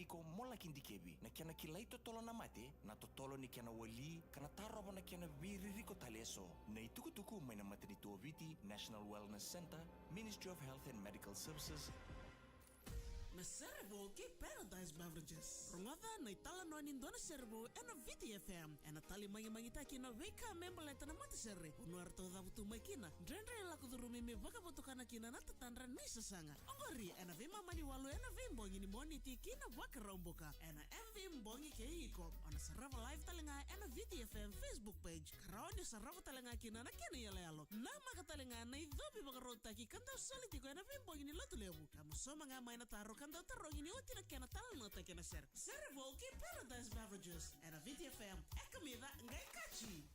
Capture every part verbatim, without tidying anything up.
Ko Molaki Dikevi, na kena kilai totolo na mate, na totolo ni kena wali, ka na tarova na kena veiririko tale eso. Na itukutuku mai na matanitu o Viti, National Wellness Centre, Ministry of Health and Medical Services. Na sere vou kei Paradise Beverages. Rogoca na italanoa ni dua na sere vou ena Viti F M. Ena tali magimagitaki na veika me baleta na matasere. Vanua eratou cavutu mai kina. Dredre e lako curumi me vakavotukana kina na tatadra ni sasaga. Oqori ena veimama ni walu ena veibogi ni Moniti ki na Vakaraubuka. Ena M V Bogi kei iko. O na sarava live tale ga ena Viti F M Facebook page. Ka rawa ni sarava tale ga kina na kena iyaloyalo. Namaka tale ga na icovi vakarautaki ka dau soli tiko ena veibogi ni Lotulevu. Ka mo sauma ga mai na taro ka dau tarogi ni oti na kena talanoataki ena sere. Sere vou kei Paradise Beverages. Ena Viti F M. E kamica qai kaci.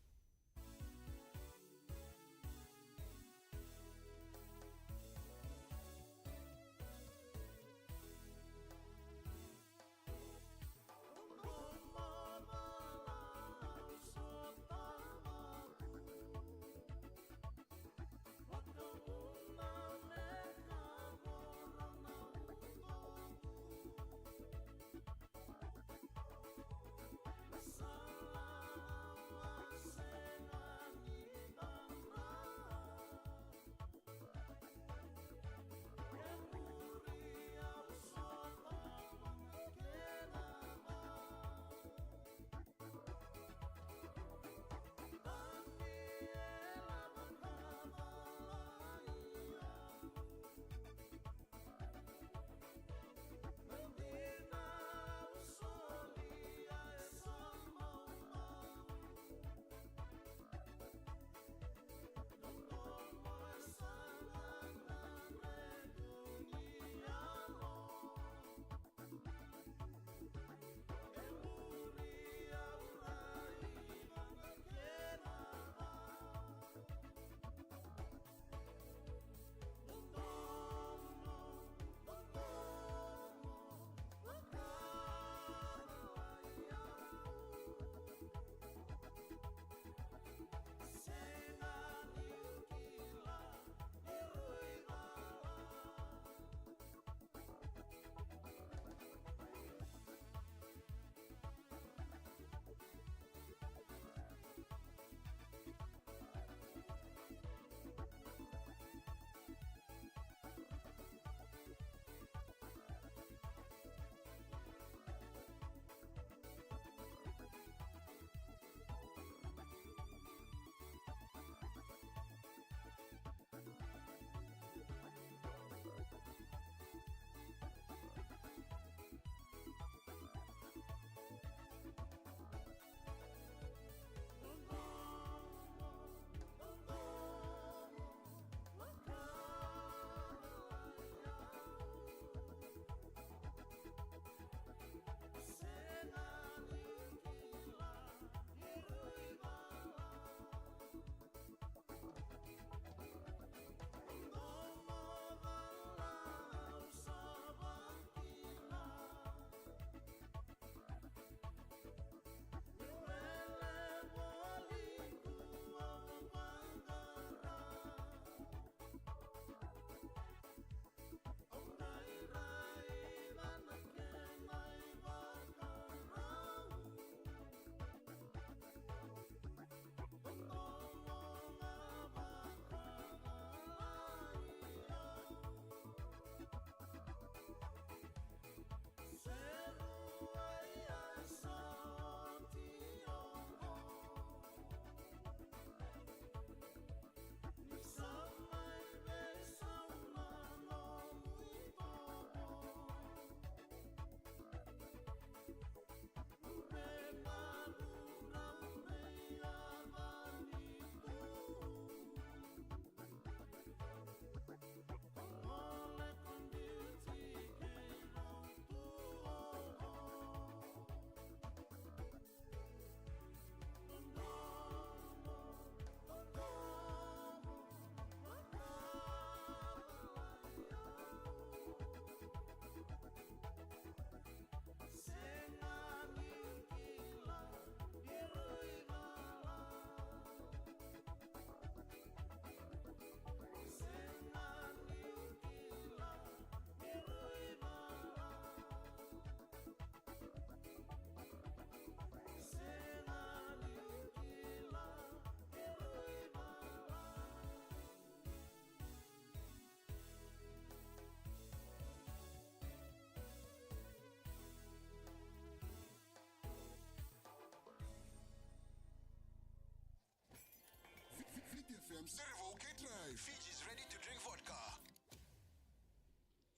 Fiji's ready to drink vodka.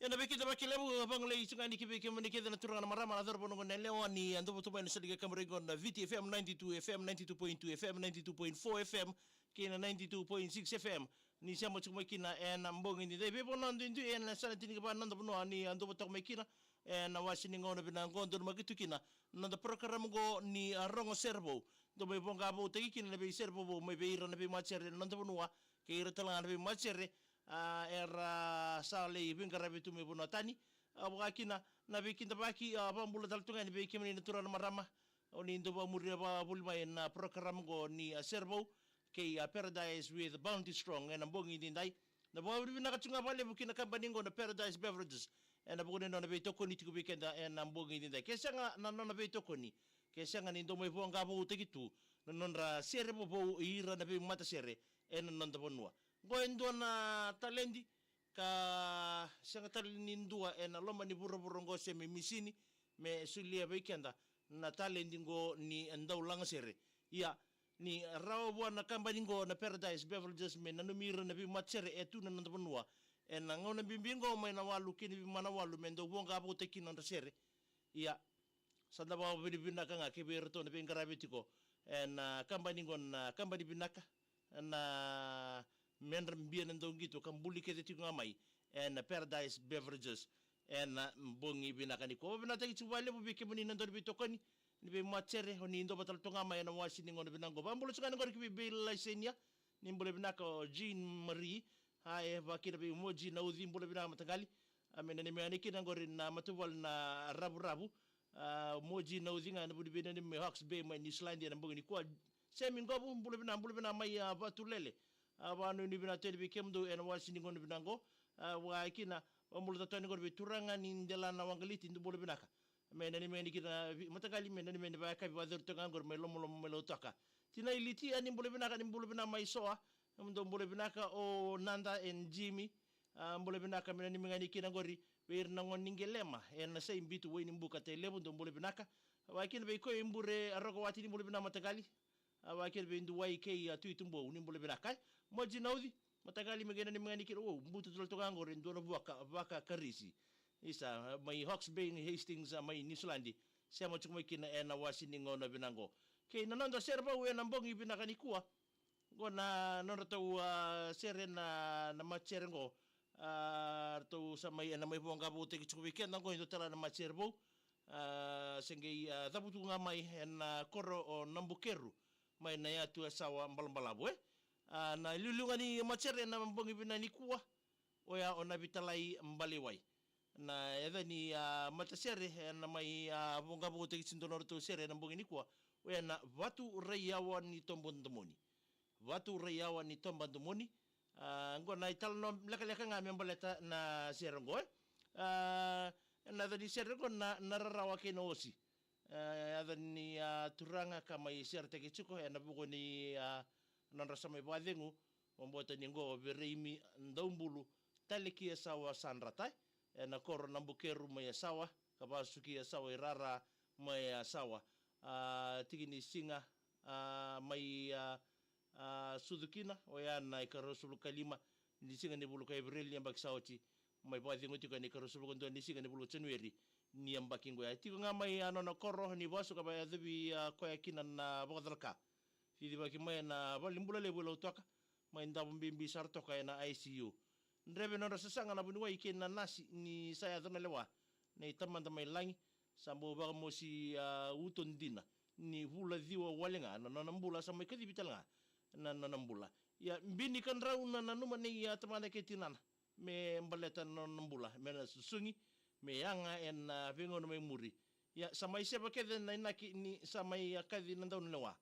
Ia na veikidavaki levu vagolei tiko ga ni ki vei kemuni kece na turaga na marama na cauravou na gone yalewa ni a dou votu mai na soli kei Kamureqo na Viti F M ninety-two F M, ninety-two point two F M, ninety-two point four F M kei na ninety-two point six F M. Ni sema tiko mai kina ena bogi ni dai veivanua duidui ena yasana tinikava na noda vanua ni a dou votaka mai kina ena wase ni gauna vinaka oqo donumaki tu kina na noda porokaramu oqo ni a rogo sere vou. Dou mai voqa voutaki kina na veisere vou mai vei ira na veimatasere ena noda vanua kei ira tale ga na veimatasere a era sa lai veiqaravi tu mai vanua tani. A vaka kina na veikidavaki a vakabula tale tu ga yani vei kemuni na turaga na marama. O ni dou vakamuria vakavoli mai na porokaramu oqo ni a sere vou kei a Paradise with Bounty Strong ena bogi ni dai. Na vakavinavinaka tu ga vakalevu ki na kabani oqo na Paradise Beverages ena vuku ni nona veitokoni tiko vei keda ena bogi ni dai. Ke sega na nona veitokoni, ke sega ni dou mai voqa voutaki tu na nodra sere vovou ira na veimatasere ena noda vanua. Oqo e dua na taledi ka sega tale ni dua ena loma ni vuravura oqo se me misini me solia vei keda na taledi oqo ni dau lagasere. Ia ni rawa vua na kabani oqo na Paradise Beverages me nanumi ira na veimatasere e tu na noda vanua ena gauna bibi oqo mai na walu ki na veimanawalu me dau voqa voutaki kina nodra sere. Ia sa da vakavinavinaka ga kei vei iratou na veiqaravi tiko ena kabani oqo na kabani vinaka na medra bia na dauqito ka buli kece tiko ga mai ena Paradise Beverages ena bogi vinaka nikua. Vakavinavinakataki tiko vakalevu vei kemuni na dau ni veitokoni ni veimatasere o ni dou vata tale tu ga mai ena wase ni gauna vinaka oqo. Vakabula tiko ga yani oqori ki vei Bill Laisenia, ni bula vinaka o Jean Marie. A e vakina vei Moji Nauci, bula vinaka mataqali. A me nanumi yani kina oqori na matavuvale na Ravuravu. A Moji Nauci ga ena vuni veinanumi mai Hawke's Bay mai Niusiladi ena bogi nikua. Semi Qovu, bula vinaka, bula vinaka mai a Vatulele. A vakanuinui vinaka tu yani vei kemudou ena wase ni gauna vinaka oqo. A vaka kina vakabula tale tu yani oqori vei turaga ni Delana Waqaliti, dou bula vinaka. Me nanumi yani kina vei mataqali, me nanumi yani vakayakavi vakacuru toka ga oqori mai Lomolomo mai Lautoka. Tina Iliti, a ni bula vinaka, ni bula vinaka mai Soa. Dou bula vinaka o Nada and Jimmy. A bula vinaka me nanumi ga yani kina oqori vei ira na gone ni Qelema ena Saibitu, Wainibuka, Tailevu, dou bula vinaka. A vaka kina vei Koya i Bure, a Rokowati, ni bula vinaka mataqali. A vaka kina vei Duwai kei a Tui Tubou, ni bula vinaka. E Moji Nauci, mataqali, me qai nanumi ga yani kina, o butu tale toka ga oqori e dua na vuaka vakakarisi. Isa mai Hawke's Bay, Hastings, a mai Niusiladi. Sema tiko mai kina ena wase ni gauna vinaka oqo. Kei na noda sere vou ena bogi vinaka nikua. Oqo na nodratou a sere na, na matasere oqo. A ratou sa mai, ena mai voqa voutaki tiko vei keda oqo e dua tale na matasere vou. A se qai a cavutu ga mai ena koro o Nabukeru mai na yatu Yasawa, Balabalavu e. A na iliuliu ga ni matasere ena bogi vinaka nikua, oya o Navitalai Balewai. Na yaca ni a matasere ena mai a voqa voutaki tiko e dua nodratou sere ena bogi nikua, oya na Vatu Raiyawa ni Toba Domoni. Vatu Raiyawa ni Toba Domoni. A oqo na italanoa lekaleka ga me baleta na sere oqo e. A na yaca ni sere oqo na, na Rarawa kei na Osi. A yaca ni a turaga ka mai seretaki tiko ena vuku ni a nodra sa mai vakacegu. Vakabauta ni oqo o Vereimi Daubulu, Taleki Yasawa Sadrata, ena koro Nabukeru mai Yasawa, ka vakasuki Yasawa i Rara mai Yasawa. A tiki ni siga a mai a a sucu kina, oya na ikaruasagavulu ka lima ni siga ni vula ko Epereli ni yabaki sa oti, mai vakacegu tiko ena ikaruasagavulu ka dua ni siga ni vula ko Janueri ni yabaki qo. A tiko ga mai a nona koro ni vasu ka vakayacovi a koya kina na vakacalaka. Cicivaki mai ena valenibula levu e Lautoka, mai davo bibi sara toka ena I C U. Dreve nodra sasaga na vuniwai kei na nasi ni sa yaco na lewa nei Tamada mai Lagi, sa bau vakamosi a uto dina ni vula ciwa wale ga na nona bula, sa mai kacivi tale ga na nona bula. Ia bini ka drau na nanuma nei a tamana kei tinana me baleta na nona bula, me na susugi, me yaga ena veigauna mai muri. Ia sa mai seva kece na inaki ni sa mai a kaci na daunilewa.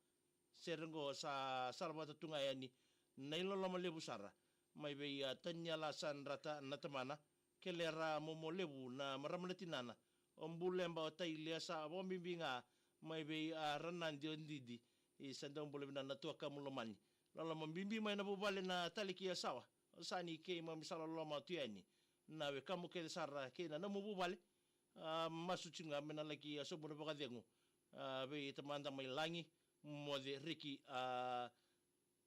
Sere oqo sa salavata tu ga yani na iloloma levu sara mai vei a Taniela Sadrata na tamana, Kelera Momolevu na marama na tinana, o Buleba o Tailea, sa vakabibi ga mai vei a Ranadi o Didi. Isa, dou bula vinaka na tuakamu lomani. Loloma bibi mai na vuvale na Taleki Yasawa. O sa ni keimami sa loloma tu yani na wekamu kece sara kei na nomu vuvale. A masu tiko ga me na laki a sobu na vakacegu a vei Tamada mai Lagi, moce reki a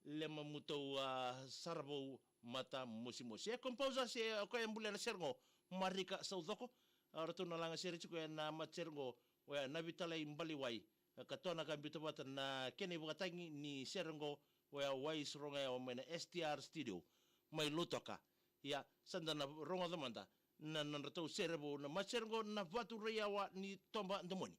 lema mutou a sara vou Matamosimosi. E composer se o koya e bulia na sere qo, Marika Saucoko. A, ratou na laga sere tiko ena matasere qo, oya Navitalai Baliwai. E, ka tona ka biuta vata na kena ivakatagi ni sere qo, oya Wise Rogayawa mai na S T R Studio mai Lautoka. Ia, sa da na rogoca mada na nodratou sere vou na matasere qo, Na Vatu Raiyawa ni Toba Domoni.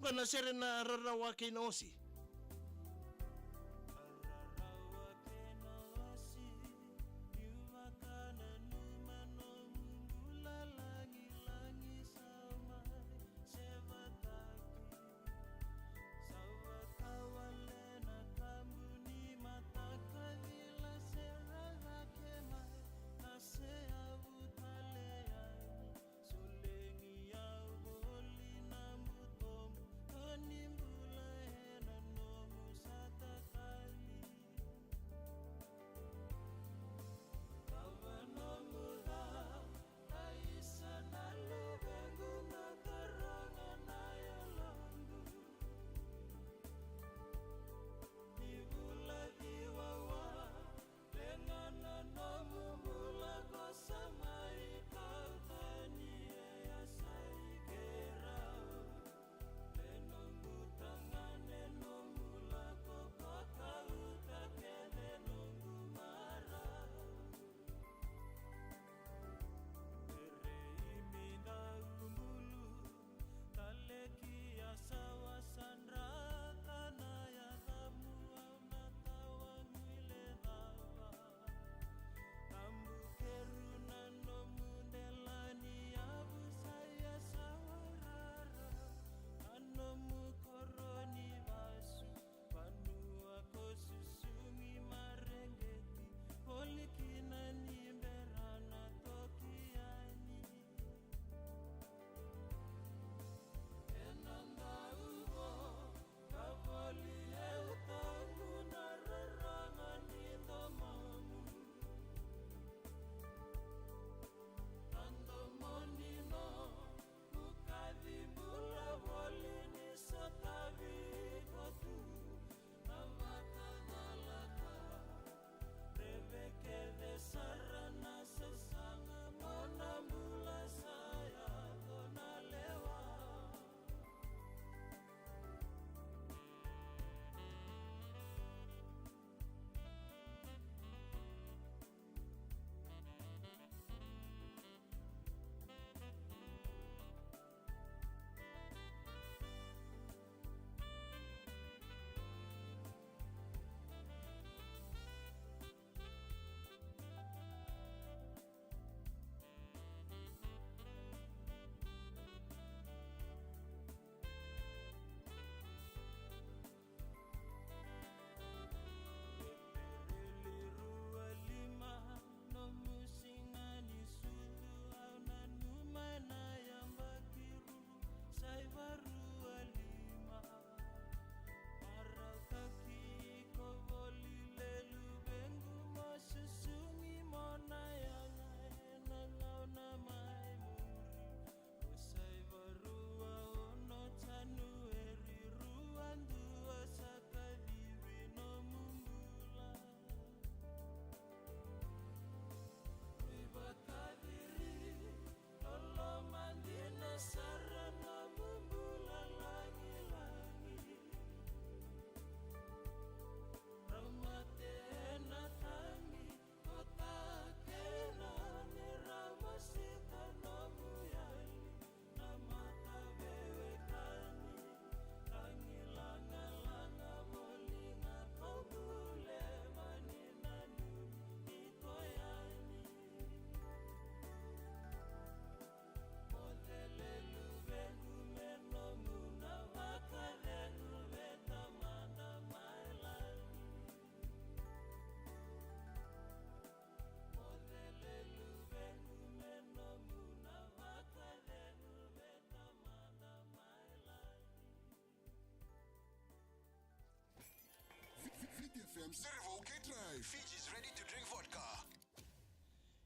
Qo na sere Na Rarawa kei na Wasi.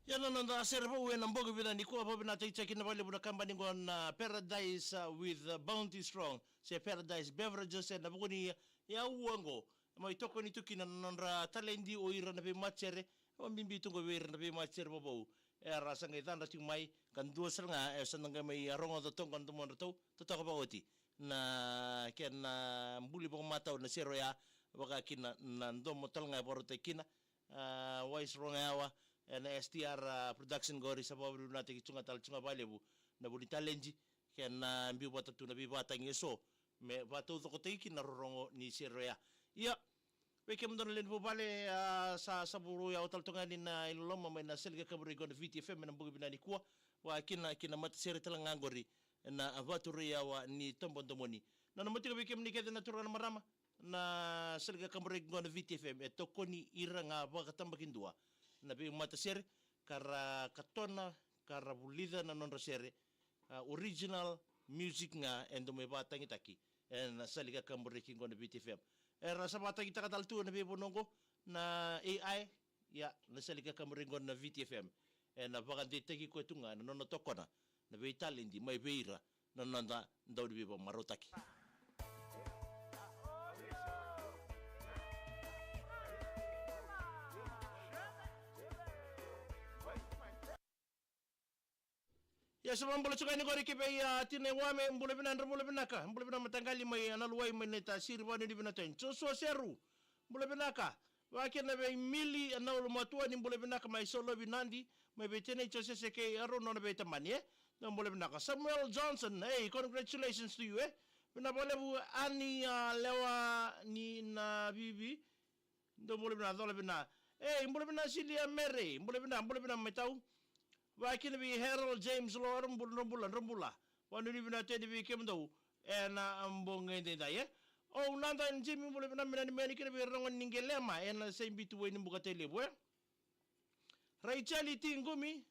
Ia na noda sere vou ena bogi vinaka nikua, vakavinavinakataki vakalevu na kabani qo na Paradise, uh, with, uh, Bounty Strong, se Paradise Beverages, ena vuku ni aua qo. Mai tokoni tu kina na nodra taledi o ira na veimatasere, e vakabibi tu qo vei ira na veimatasere vovou. Era sa qai cadra tiko mai, ka dua sara ga e sa na qai mai rogoca toka na domodratou, totoka vakaoti. Na kena buli vakamatau na sere oya, vaka kina na domo tale ga e vakarautaki kina, a, Wise Rogayawa, ena S T R, a, production qori, sa vakavinavinakataki tu ga tale tu ga vakalevu na vu ni taledi, kei na biu vata tu na veivakatagi eso me vakataucokotaki kina na rorogo ni sere oya. Ia, vei kemudou na lewe ni vuvale, a, sa, sa vuru yawa tale toka yani na iloloma mai na sele ni kaburaki qo na V T F M ena bogi vinaka nikua, vaka kina, kina matasere tale ga qori na Vatu Raiyawa ni Toba Domoni. Na, na matika vei kemuni kece na turaga na marama, na sele ni kaburaki qo na V T F M e tokoni ira ga vakatabakidua na veimatasere, ka ra katona, ka ra vulica na nodra sere, a, original music ga e dau mai vakatagitaki ena sele ni kaburaki qo na V T F M. Era sa vakatagitaka tale tu ena veivanua qo na A I, ia, na sele ni kaburaki qo na V T F M ena vakadeitaki koya tu ga na nona tokona na veitaledi mai vei ira na noda dau ni veivakamarautaki. Ia, sa vakabula tiko yani qori ki vei, a, Tina Iwame, bula vinaka, dra bula vinaka, bula vinaka mataqali mai, a, Naluwai mai Naitasiri, vakanuinui vinaka tu yani. Joshua Seru, bula vinaka. Vaka kina vei Mili, a, Naulumatua, ni bula vinaka mai Solovi Nadi, mai vei Tina i Josese kei Aro nona veitamani, e. Dou bula vinaka. Samuel Johnson, hey, congratulations to you, e. Vinaka vakalevu, Ani, a, Lewa ni na Vivi. Dou bula vinaka, cola vinaka. Ei, bula vinaka Silia Mere, bula vinaka, bula vinaka mai tau. Vaka kina vei Harold James Lor, bula, dra bula, dra bula. Vakanuinui vinaka tu yani vei kemudou ena bogi edaidai, e. O Nada and Jimmy, bula vinaka, me nanumi yani kina vei Rogo ni Qelema ena Saibitu, Wainibuka, Tailevu, e. Raicheli Tigumi,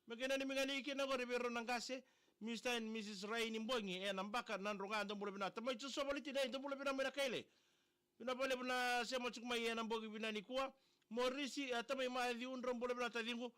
me qai nanumi ga yani kina qori vei rau na qase, Mister and Missus Raini Bogi ena Baka, Nadroga, dou bula vinaka. Tamai Joshua Valentine, dou bula vinaka mai Nakaile. Vinaka vakalevu na sema tiko mai ena bogi vinaka nikua. Morisi, a, Tamai Maciu, dra bula vinaka taciqu.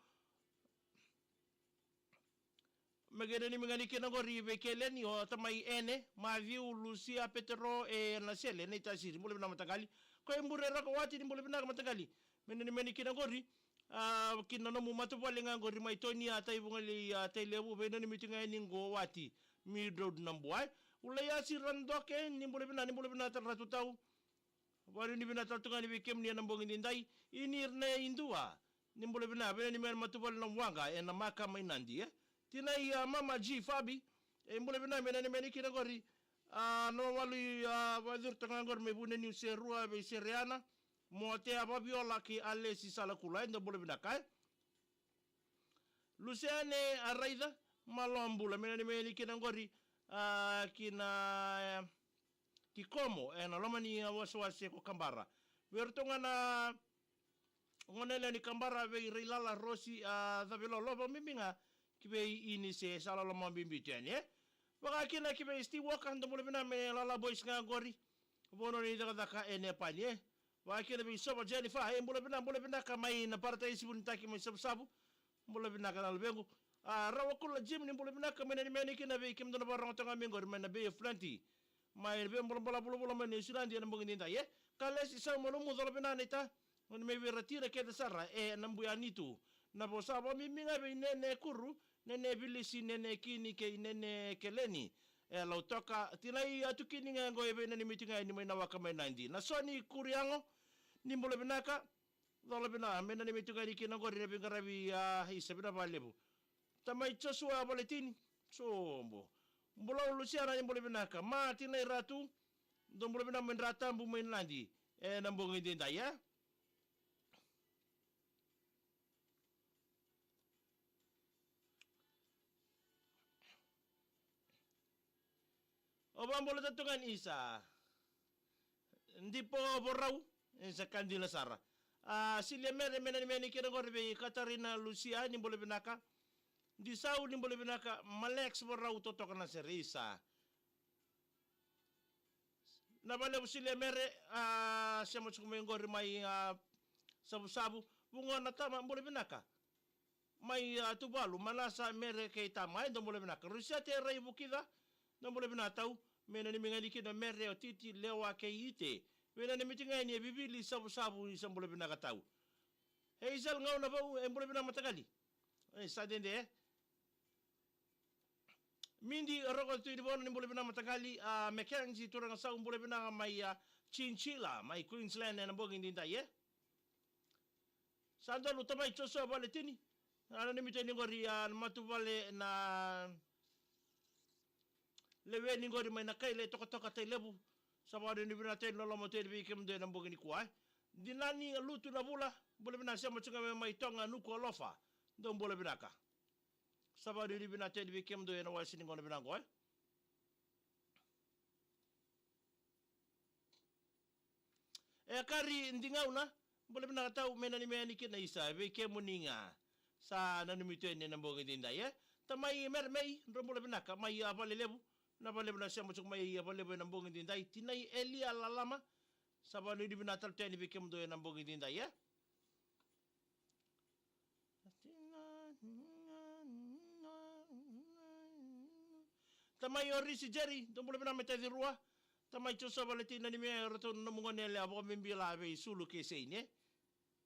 Me qai nanumi ga yani kina qori vei Keleni, o Tamai Ene, Maciu, Lusia, Petero, ena sele Naitasiri, bula vinaka mataqali. Ko e bure raka wati, ni bula vinaka mataqali. Me nanumi yani kina qori, a, ki na nomu matavuvale ga qori mai Tonia, Taivugalei, a, Tailevu, veinanumi tu ga yani qo wati, Midroad Nabua. Ulaiasi Radoke, ni bula vinaka, ni bula vinaka tale Ratu Tau. Vakanuinui vinaka tale tu ga yani vei kemuni ena bogi edaidai. Ini Rene Idua, ni bula vinaka, veinanumi yani matavuvale na Waqa ena Maka mai Nadi, e. Tinai, a, Mama G Fabi, e, bula vinaka, me nanumi yani kina qori, a, na walu, a, vakacuru toka ga qori mai Vuneniu Serua vei Sereana, Motea, Vaviola kei Alesi Salakula, e, dou bula vinaka, e. Luseane Araica, malo bula, me nanumi yani kina qori, a, ki na, e, ki Komo, ena loma ni, a, wasewase ko Kabara. Vei iratou ga na gone yalewa ni Kabara, vei Railala, Rosi, a, Cavelolo, vakabibi ga ki vei Inise, sa loloma bibi tu yani, e. Vaka kina ki vei Steve Walker, dou bula vinaka, me Lala Boys ga qori, vanua ni cakacaka e Nepani, e. Vaka kina vei Sova Jennifer, e, bula vinaka, bula vinaka mai na Parataisi Vunitaki mai Savusavu. Bula vinaka na luvequ. A, Rawakula Jim, ni bula vinaka, me nanumi yani kina vei kemudou na vakarorogo toka mai qori mai na Bay of Plenty. Mai na veibolabala vulavula mai Niusiladi ena bogi edaidai, e. Kalesi Saumolumu, cola vinaka naita. Gone mai vei Ratina kece sara, e, na Bui Anitu. Na vosa vakabibi ga vei Nene Kuru, Nene Vilisi, Nene Kini kei Nene Keleni. E, Lautoka, Tinai Atukini ga qo e veinanumi tu ga yani mai Nawaka mai Nadi. Nasoni Kuriyago, ni bula vinaka. Cola vinaka, me nanumi tu ga yani kina qori na veiqaravi, a, isa, vinaka vakalevu. Tamai Joshua Valetini, sobo. Bulau Lusiana, ni bula vinaka. Ma Tinai Ratu, dou bula vinaka mai Dratabu mai Nadi ena bogi edaidai, e. O vakabula tale tu ga yani isa. Dipo Vorau, e, sa ka dina sara. A, Silia Mere, me nanumi yani kina qori vei Katarina Lusia, ni bula vinaka. Disau, ni bula vinaka. Malex Vorau, totoka na sere, isa. Na vakalevu Silia Mere, a, sema tiko mai qori mai, a, Savusavu. Vugo na tama, bula vinaka. mai, a, Tuvalu, Manasa, Mere kei Tama, e, dou bula vinaka. Rosete Raivukica, dou bula vinaka tau, me nanumi ga yani kina o Mere, o Titi, Lewa kei Ite. Me nanumi tiko ga yani e Vivili Savusavu, ni sa bula vinaka tau. Hazel Gaunavou, e, bula vinaka mataqali. E, sa dede, e. Midi Roko Tuirivoro, ni bula vinaka mataqali, a, Mackenzie Turagasau, bula vinaka mai, a, Chinchilla, mai Queensland, ena bogi nidai, e. Sa donu tamai Joshua Valetini. A, nanumi tani qori, a, na matavuvale na lewe ni qori mai na Kaile, Tokatoka, Tailevu. Sa vanuinui vinaka tani, loloma tani vei kemudou ena bogi nikua, e. Dinani Lutu Navula, bula vinaka, sema tiko ga mai Toga, Nuku'alofa. Dou bula vinaka. Sa vanuinui vinaka tani vei kemudou ena wase ni gauna vinaka qo, e. E Kari Digauna, bula vinaka tau, me nanumi yani kina, isa, vei kemuni ga. Sa nanumi tu yani ena bogi nidai, e. Tamai Mere Mei, drau bula vinaka, mai, a, Valelevu. Na Valelevu, na sema tiko mai, a, Valelevu ena bogi nidai. Tinai Elia Lalama, sa vanuinui vinaka tale tu yani vei kemudou ena bogi nidai, e. Tamai Orisi Jerry, dou bula vinaka mai Tacirua. Tamai Joshua Valetini, nanumi e ratou na nomu gone yalewa, vakabibi la vei Sulu kei Seini, e.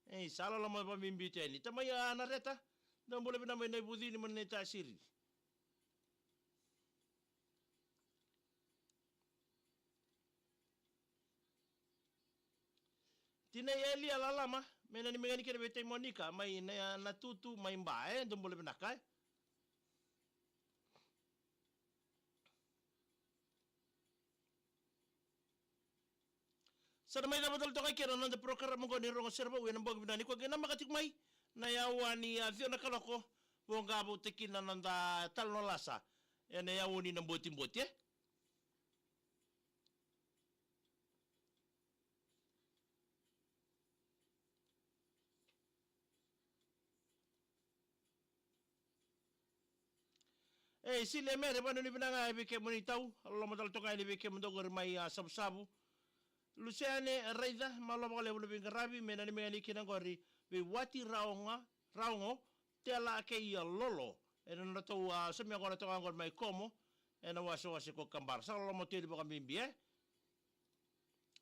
E, sa loloma vakabibi tu yani. Tamai, a, Nareta, dou bula vinaka mai Naivucini, mai Naitasiri. Tinai Elia Lalama, me nanumi ga yani kina vei Tai Monika, mai na, Natutu, mai Ba, e, dou bula vinaka, e. Sa na mai cava tale toka i ke na noda porokaramu qo ni Rogo Serevou ena bogi vinaka nikua, qai namaka tiko mai na yawa ni, a, ciwa na kaloko, voqa vata kina na noda talanoa lasa ena yawa ni na botiboti, e. E, Sili e Mere, vanuinui vinaka ga vei kemuni tau, loloma tale toka yani vei kemudou qori mai, a, Savusavu. Luseane Raica, malo vakalevu na veiqaravi, me nanumi ga yani kina qori vei Wati Raoga, Raogo, Tela kei, a, Lolo. Ena nodratou, a, saumi yaqona toka qori mai Komo, ena wasewase ko Kabara. Sa loloma tu yani vakabibi, e.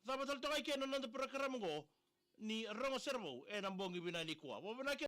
Cava tale toka i ke na noda porokaramu qo ni Rogo Serevou ena bogi vinaka nikua. Vakavinaka.